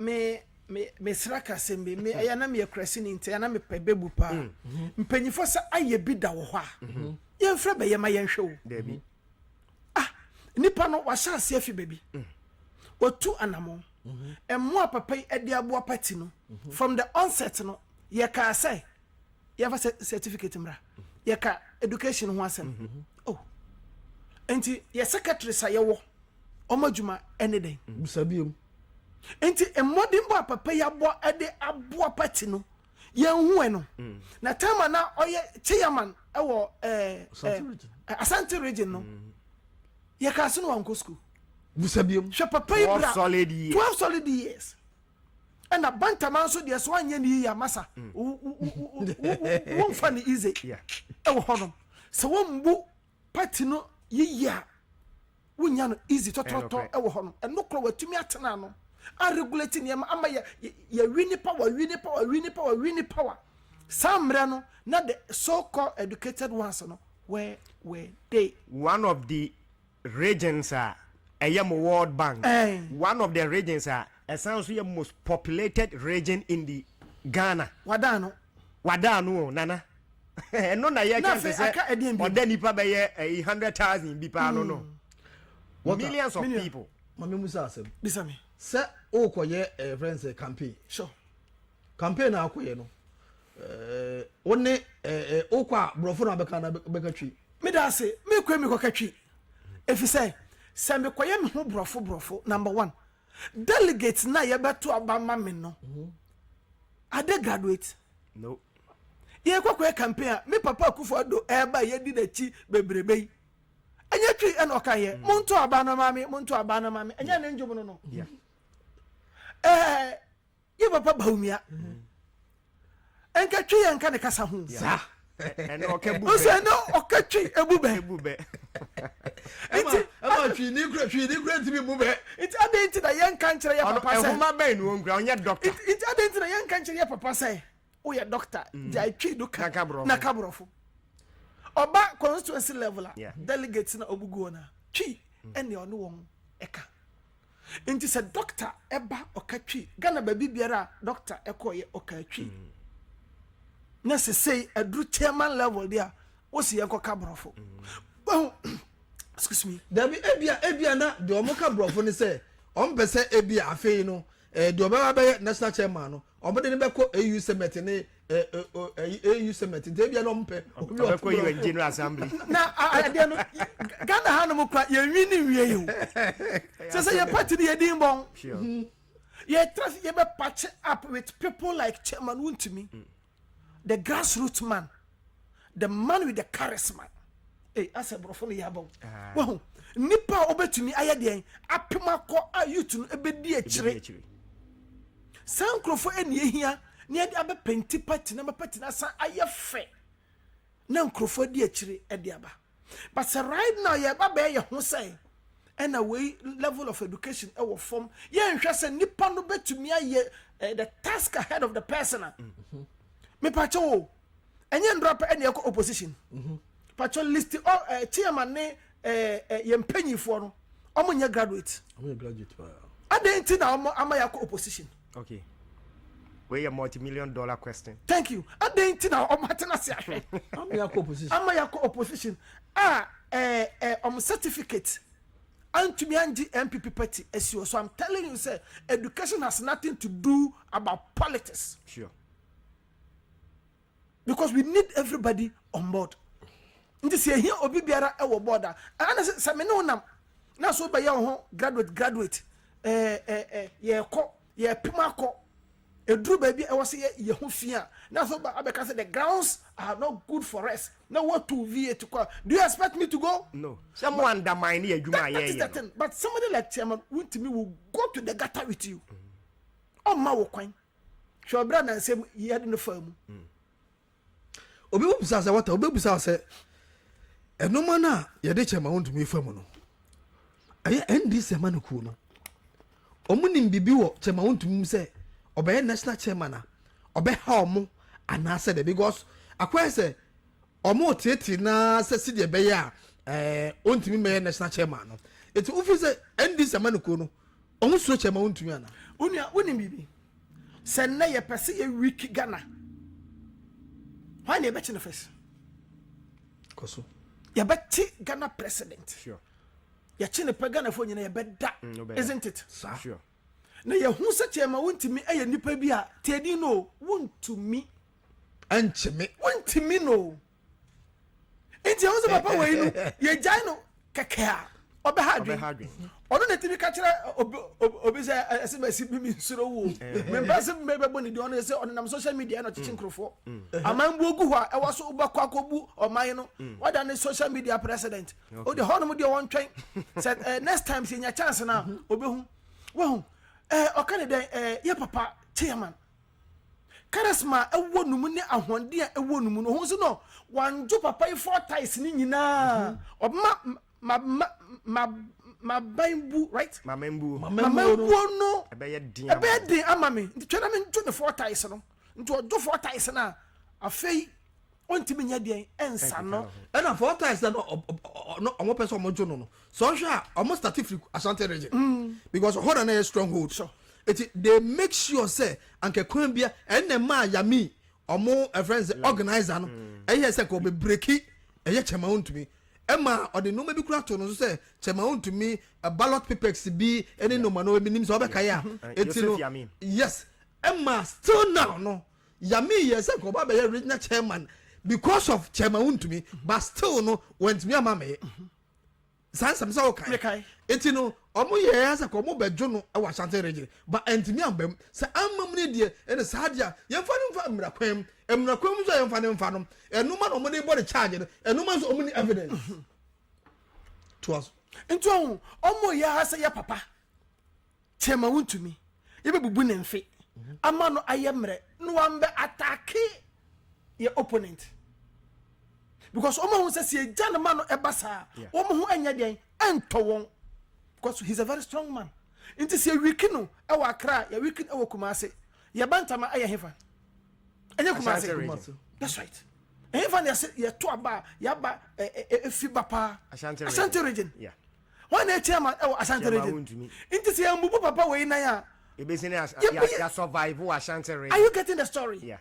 Me me mesra ka asɛm bi me ɛyɛ na meyɛ kurasini nti ɛyɛ na mepɛ bɛbu paa mm. Mpanyinfoɔ sɛ ayɛ bi da wɔ hɔ a yɛmfrɛ bɛyɛ ma yɛnhwɛ o. Dabi. Ah, nipa no wahyɛ aseɛ afi baabi, watu anamɔ mmoa papa yi de aboa party no from the onset no. Yɛkaa sɛ yɛfa certificate mmra, yɛka education ho asɛm. Oh, nti yɛ secretaries a yɛwɔ ɔmo adwuma ɛne dɛn? Bisa biom. Nti mmɔdenbɔ a papa yi abɔ de aboa party no, yɛnhu ɛ no. Na time a na ɔyɛ chairman ɛwɔ Asante Region no, yɛkaa so no wankɔ school. Bisa biom. Hwɛ papa yi bra. 12 solid years. 12 solid years. Ɛna Bantama nso deɛ, so anyɛ ne yie amasa, womfa ne easy ɛwɔ hɔnom sɛ wɔmbu party no yiye a, wonya no easy tɔtɔtɔ ɛwɔ hɔ no. Ɛno korɔ watumi atena ano a regulate nneɛma ama yɛ yɛwi nipa, wawi nipa, wawi nipa, wawi nipa wa saa mmerɛ no na the so called educated ones no, where were they? One of the regions a ɛyɛ mo World Bank, one of the regions a ɛsan so yɛ most populated region in the Ghana. Wadan no. Wadan no o, Nana. Ɛno na yɛ Na kyɛn afei sɛ aka ɛdeɛn bio? Ɔda nipa bɛyɛ ɛyi 100,000 bi paa no. Water. Millions of Million. people. Maame, musa asɛm. Bisa me. Sɛ wokɔyɛ ɛɛ friend sɛ campaign, campaign na akɔyɛ no, wo ne ɛɛ wokɔ a, borɔfo na bɛka na bɛka Twi? Meda ase. Mekɔ mekɔka Twi, ɛfiri sɛ mekɔyɛ me ho borɔfo borɔfo, number one, delegate na yɛbɛto aba ma me no, are they graduate? No. Yɛkɔkɔyɛ campaign a, me papa Akufo Addo ɛɛba, yɛdi n'akyi bebrebe yi, ɛnyɛ Twi ɛna ɔka yɛ monto aba no ma me, monto aba no ma me? Ɛnyɛ ne ndwom no. Yɛ papa Bawumia nka Twi yɛ nka ne kasa ho. Saa. Ɛna ɔka bu nso bɛ. Ɛna ɔka Twi ebu bɛ. Ebu bɛ. Ɛma ɛma Twi ni kura ntumi bu bɛ. Nti adan nti na yɛnka nkyerɛ yɛ Ɔno papa sɛ ɛhoma bɛn no wɔn kura, ɔnyɛ doctor. Nti adan nti na yɛnka nkyerɛ yɛ papa sɛ woyɛ doctor, gyae Twi do ka Na ka borɔfo. Na ka borɔfo. Ɔba constituency level a, delegates na ɔbugu wɔn a, Twi ɛne ɔne wɔn ɛka. Nti sɛ doctor ɛba ɔka Twi, Ghana baabi biara a doctor ɛkɔɔyɛ ɔka Twi, na sesei aduru chairman level deɛ a, wosi yɛn kɔka borɔfo. Wahu, excuse me. Dabi, ebia na deɛ ɔmo ka borɔfo ne sɛ ɔmo pɛ sɛ ebia afei no deɛ ɔbɛba bɛyɛ national chairman no, ɔmo de ne bɛkɔ AU summit ne ɛɛ ɛɛ AU summit, nti ebia na ɔmo pɛ obi a ɔte Ɔbɛkɔ UN borɔfo. General Assembly. Na adeɛ no, Ghana ha nom kora yɛnwi ne nwie yi o, sɛ yɛ party no yɛdin bɔn. Yɛtra yɛbɛ patch up with people like Chairman Wontumi, the grassroots man, the man with the charisma. Ee, asɛ borɔfo no yɛ aba o. Wahu nipa a wobɛtumi ayɛ deɛn apem akɔ a youth no ɛbɛdi akyire. Saa nkurɔfoɔ ɛne ehia na yɛde abɛpɛnti party na party no asan ayɛ fɛ na nkurɔfoɔ adi akyire ɛde aba. But sɛ right now yɛba bɛyɛ yɛ ho sɛ ɛna wei level of education ɛwɔ fam, yɛnhwɛ sɛ nipa no bɛtumi ayɛ the task ahead of the person a, mepakyɛ o, ɛnyɛ ndora pɛ ɛna ɛkɔ opposition. Pakyɛ list ɔ chairman ne yɛn mpanyinfoɔ no, ɔmo nyɛ graduate. Ɔmo yɛ graduate paa. Adan nti na ɔmo ama yɛakɔ opposition? Okay. Wei yɛ multi-million dollar question. Thank you. Adan nti na ɔmo atena ase ahwɛ Ɔmo yɛ akɔ opposition ama yɛakɔ opposition a ɛɛ ɛɛ ɔmo certificate antumi angye NPP party asi hɔ? So I'm telling you sɛ education has nothing to do about politics because we need everybody on board. Nti sɛ ehia obi biara ɛwɔ board a, ɛna sɛ me ne wo nam na so bɛyɛ wo ho graduate graduate, ɛɛ ɛɛ ɛɛ yɛkɔ yɛpem akɔ eduru baabi a ɛwɔ sɛ yɛ yɛ ho fi a, na so ba abɛka sɛ the grounds are not good for us na wɔtu V8 kɔ a, do you expect me to go? No. Sɛ mo undermine ne adwuma a That is the yɛyɛ no. thing. But somebody like Chairman Wontumi will go to the gutter with you. Ɔmma wo kwan. Hwɛ ɔbrɛ na nsɛm yɛde no fa mu. Obi bɛbusa sɛ wɔta, obi bɛbusa sɛ ɛnoma no a yɛde kyɛ ma Wontumi fa mu no, ɛyɛ NDC ama no kuo no, ɔmo nim biribi wɔ kyɛ ma Wontumi mu sɛ ɔbɛyɛ national chairman a ɔbɛha ɔmo anaasɛ dɛ, because akɔyɛ sɛ ɔmo tietie naa sɛ sideɛ ɛbɛyɛ a ɔntumi mɛyɛ national chairman no. Eti wofi sɛ NDC ama no kuo no, ɔmo suro kyɛ ma Wontumi ana? Onua, wonim biribi? Sɛ nnɛ yɛpɛ sɛ yɛ weak Ghana, hwan na yɛbɛkye no first? Kɔ so. Yɛbɛkye Ghana president. Sure. Yɛkye no pɛ Ghanafoɔ nyina yɛbɛda. Isn't it? Saa. Sure. Na yɛhu sɛ Chairman Wontumi yɛ nipa bi a tiɛdin no o, wontumi. Ɛnkye me. Wontumi no o. Nti ɛho sɛ papa wei no yɛgyae no kɛkɛ a ɔbɛha adwen. Ɔno na ɛtumi ka kyerɛ obi sɛ ɛsɛ masi bi mensuro wo. Mempɛ sɛ mebɛbɔ ne din, ɔno sɛ ɔnenam social media na ɔkyekye nkurɔfoɔ. Aman buo gu hɔ a ɛwɔ so wobɛkɔ akɔbu ɔman no. Wada ne social media president. Ɔde hɔnom deɛ wɔntwɛn sɛ next time sɛ nya chance no a ɔbɛhu. Wahu ɔka ne dɛn yɛ papa chairman. Charisma a ɛwɔ no mu ne ahoɔden a ɛwɔ no mu no, ohun sɛ no wandwo papa yi four ties ne nyinaa. Ɔbɛma ma ma ma maban bu right? Mamambuo. Mamambuo no ɛbɛyɛ den ama ɛbɛyɛ den ama me. Nti twɛn na mendwo ne four ties no. Nti ɔdwo four ties no a, afei ɔntumi nyɛ deɛn ɛnsa no. Ɛna four ties na no ɔmo pɛ sɛ ɔmo dwo no no. Sɛ ɔhwɛ a ɔmo start firi Ashanti region because hɔ na na yɛ stronghold. Sure. Eti they make sure sɛ anka kwan bia ɛnna ɛmaa Yami ɔmo ɛfrɛ sɛ organizer no ɛyɛ sɛ nka ɔbɛ breaki ɛyɛ Chairman Wontumi ɛma ɔde nneɛma bi kura to no so sɛ Chairman Wontumi ballot papers bi ɛne nneɛma no ebi nim sɛ ɔbɛka yɛ a eti no Joseph Yamin. Yes, ɛma still now no Yami yɛ sɛ nka ɔba bɛyɛ regional chairman because of Chairman Wontumi, but still no wɔntumi ama mɛyɛ saa nsɛm sɛ ɔkae. Mekae. Eti no ɔmo yɛ ya sɛ ɔmo bɛdwo no ɛwɔ Ashanti region, but ɛntumi amba mu. Sɛ amma mu ne deɛ ɛne saa deɛ a yɛmfa no mfa mmara kwan mu. Mmara kwan mu nso a yɛmfa no mfa no ɛnoma na ɔmo de bɔ ne charge no, ɛnoma nso ɔmo ni evidence toa so. Nti ɔho ɔmo yɛ ha sɛ yɛ papa Chairman Wontumi yɛbɛbubu ne mfe ama no ayɛ mmerɛ na wambɛ atake yɛ opponent because ɔmo ahu sɛ sɛ yɛgya no ma no ɛba saa wɔn ho ɛnyɛ deɛn ɛntɔ wɔn because he's a very strong man. Nti sɛ yɛwiki no ɛwɔ Accra, yɛwiki no ɛwɔ Kumasi, yɛba ntama ɛyɛ hefa? Ɛnyɛ Ashanti Kumasi. region. That's right. Ɛhefa na yɛsɛ yɛto aba a yɛaba ɛfi ba paa? Ashanti region. Ashanti region. Yeah. Wɔn na chairman ɛwɔ Ashanti Chairman region. Wontumi. Nti sɛ yɛn bubu papa wei nan a ebesi ne Yɛ- ya survive wɔ Ashanti region. Are you getting the story? Yeah.